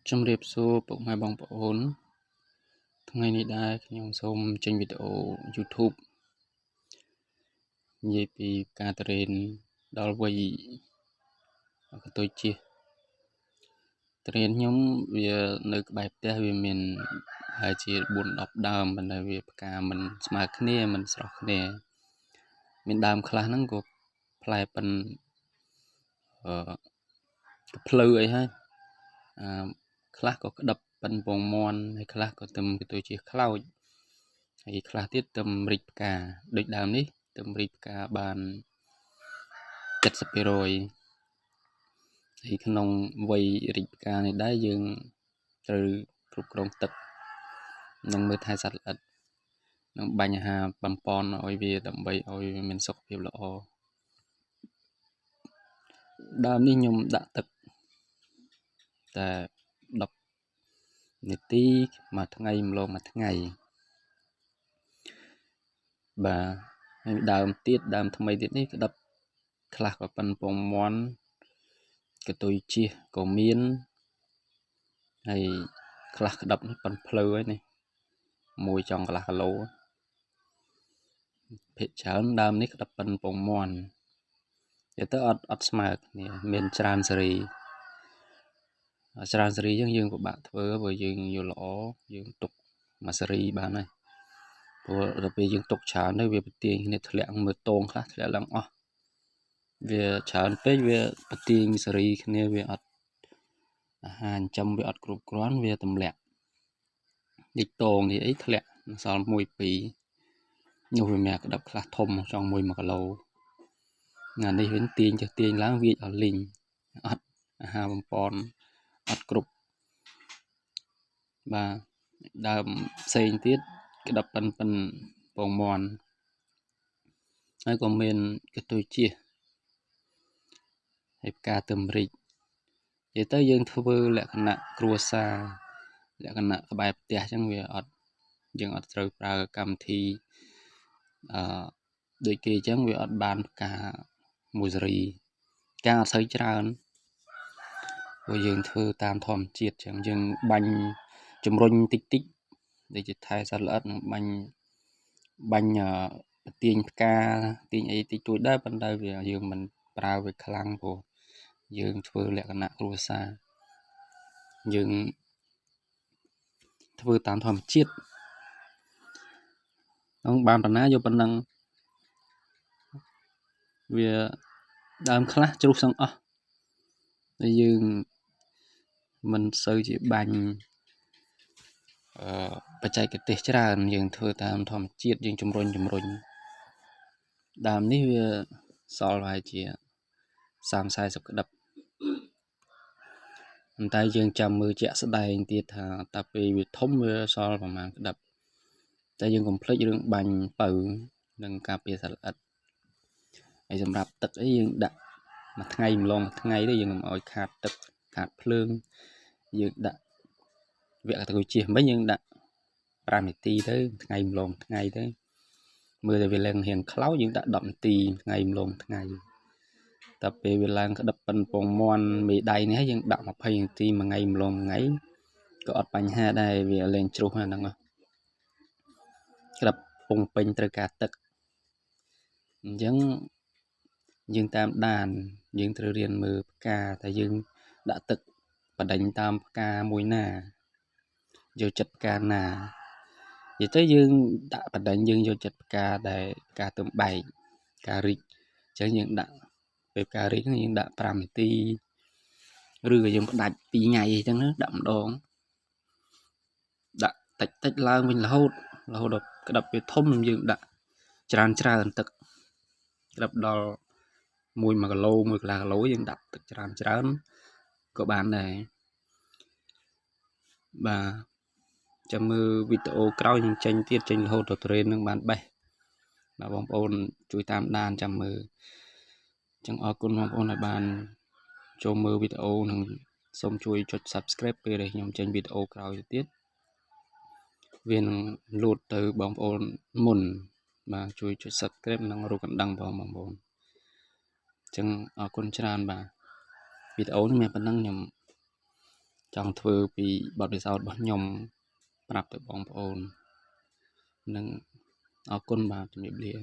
ជំរាបសួរពុកម៉ែបងប្អូនថ្ងៃនេះដែរខ្ញុំសូមចេញវីដេអូ YouTube និយាយពីការតរេនដល់វ័យកតុយជៀសតរេនខ្ញុំវានៅក្បែរផ្ទះវាមានហើយជា4 10ដើមប៉ុន្តែវាផ្កាមិនស្មើគ្នាមិនស្រស់គ្នាមានដើមខ្លះហ្នឹងក៏ផ្លែប៉ិនអឺផ្លូវអីហើយអឺខ្លះក៏ក្តឹបប៉ិនពងមន់ហើយខ្លះក៏ទឹមកតុយជាខ្លោចហើយខ្លះទៀតទឹមរិចផ្កាដូចដើមនេះទឹមរិចផ្កាបាន70%ហើយក្នុងវ័យរិចផ្កានេះដែរយើងត្រូវគ្រប់គ្រងទឹកនិងមើលថែសត្វល្អិតនិងបញ្ហាបំពន់ឲ្យវាដើម្បីឲ្យវាមានសុខភាពល្អដើមនេះខ្ញុំដាក់ទឹកតែ10នាទីមួយថ្ងៃម្លងមួយថ្ងៃបាទហើយដើមទៀតដើមថ្មីទៀតនេះក្តឹបខ្លះក៏ប៉ិនពងមន់កតុយជៀសក៏មានហើយខ្លះក្តឹបនេះប៉ិនភ្លៅហើយនេះមួយចង់កន្លះគីឡូភាគច្រើនដើមនេះក្តឹបប៉ិនពងមន់និយាយទៅអត់អត់ស្មើគ្នាមានច្រើនសេរីច្រើនសេរីអញ្ចឹងយើងពិបាកធ្វើព្រោះយើងយល់ល្អយើងទុកមួយសេរីបានហើយព្រោះដល់ពេលយើងទុកច្រើនទៅវាប្រទៀងគ្នាធ្លាក់មើលតងខ្លះធ្លាក់ឡើងអស់វាច្រើនពេកវាប្រទៀងសេរីគ្នាវាអត់អាហារចិញ្ចឹមវាអត់គ្រប់គ្រាន់វាទម្លាក់នេះតងនេះអីធ្លាក់សល់1 2នោះវាមានក្តឹបខ្លះធំចង់1 1គីឡូណានេះវិញទាញចុះទាញឡើងវាអស់លីងអត់អាហារបំពន់អត់គ្រប់បាទដើមផ្សេងទៀតក្តឹបប៉ិនប៉ិនពងមន់ហើយក៏មានកតុយជៀសហើយផ្កាទឹមរីកនិយាយទៅយើងធ្វើលក្ខណៈគ្រួសារលក្ខណៈក្បែរផ្ទះអញ្ចឹងវាអត់យើងអត់ត្រូវប្រើកម្មវិធីអឺដូចគេអញ្ចឹងវាអត់បានផ្កាមួយសេរីផ្កាអត់សូវច្រើនព្រោះយើងធ្វើតាមធម្មជាតិអញ្ចឹងយើងបាញ់ជំរុញតិចតិចដូចជាថែសត្វល្អិតនិងបាញ់បាញ់ប្រទៀងផ្កាទាញអីតិចតួចដែរប៉ុន្តែវាយើងមិនប្រើវាខ្លាំងព្រោះយើងធ្វើលក្ខណៈគ្រួសារយើងធ្វើតាមធម្មជាតិនឹងបានប៉ុណ្ណាយកប៉ុណ្ណឹងវាដើមខ្លះជ្រុះសឹងអស់ហើយយើងមិនសូវជាបាញ់អឺបច្ចេកទេសច្រើនយើងធ្វើតាមធម្មជាតិយើងជំរុញជំរុញដើមនេះវាសល់ប្រហែលជា30 40ក្តឹបប៉ុន្តែយើងចាំមើលជាក់ស្ដែងទៀតថាតើពេលវាធំវាសល់ប្រហែលក្តឹបតែយើងកុំភ្លេចរឿងបាញ់ពៅនិងការពារសត្វល្អិតហើយសម្រាប់ទឹកអីយើងដាក់មួយថ្ងៃម្លងមួយថ្ងៃទៅយើងកុំឲ្យខាតទឹកខាតភ្លើងយើងដាក់វគ្គតកជៀសមិញយើងដាក់5នាទីទៅថ្ងៃម្លងថ្ងៃទៅមើលតែវាឡើងរៀងខ្លោចយើងដាក់10នាទីថ្ងៃម្លងថ្ងៃតែពេលវាឡើងក្តឹបប៉ិនពងមន់មេដៃនេះយើងដាក់20នាទីមួយថ្ងៃម្លងថ្ងៃក៏អត់បញ្ហាដែរវាលែងជ្រុះហ្នឹងក្តឹបពងពេញត្រូវការទឹកអញ្ចឹងយើងតាមដានយើងត្រូវរៀនមើលផ្កាតែយើងដាក់ទឹកបដិញតាមផ្កាមួយណាយកចិត្តផ្កាណានិយាយទៅយើងដាក់បដិញយើងយកចិត្តផ្កាដែលផ្កាទំបែកផ្ការីកអញ្ចឹងយើងដាក់ពេលផ្ការីកហ្នឹងយើងដាក់5នាទីឬក៏យើងផ្ដាច់2ថ្ងៃអីចឹងដាក់ម្ដងដាក់តិចតិចឡើងវិញរហូតរហូតដល់ក្តាប់វាធំយើងដាក់ច្រើនច្រើនទឹកក្តាប់ដល់1 1គីឡូ1កន្លះគីឡូយើងដាក់ទឹកច្រើនច្រើនក៏បានដែរបាទចាំមើលវីដេអូក្រោយនឹងចេញទៀតចេញរហូតដល់ត្រេននឹងបានបេះបាទបងប្អូនជួយតាមដានចាំមើលចឹងអរគុណបងប្អូនដែលបានចូលមើលវីដេអូនិងសូមជួយចុច Subscribe ពេលដែលខ្ញុំចេញវីដេអូក្រោយទៅទៀតវានឹងលោតទៅបងប្អូនមុនបាទជួយចុច Subscribe និងរូបកណ្ដឹងផងបងប្អូនចឹងអរគុណច្រើនបាទវីដេអូនេះមានប៉ុណ្ណឹងខ្ញុំ ចង់ធ្វើពីបទពិសោធន៍របស់ខ្ញុំប្រាប់ទៅបងប្អូននិងអរគុណបាទជំរាបលា។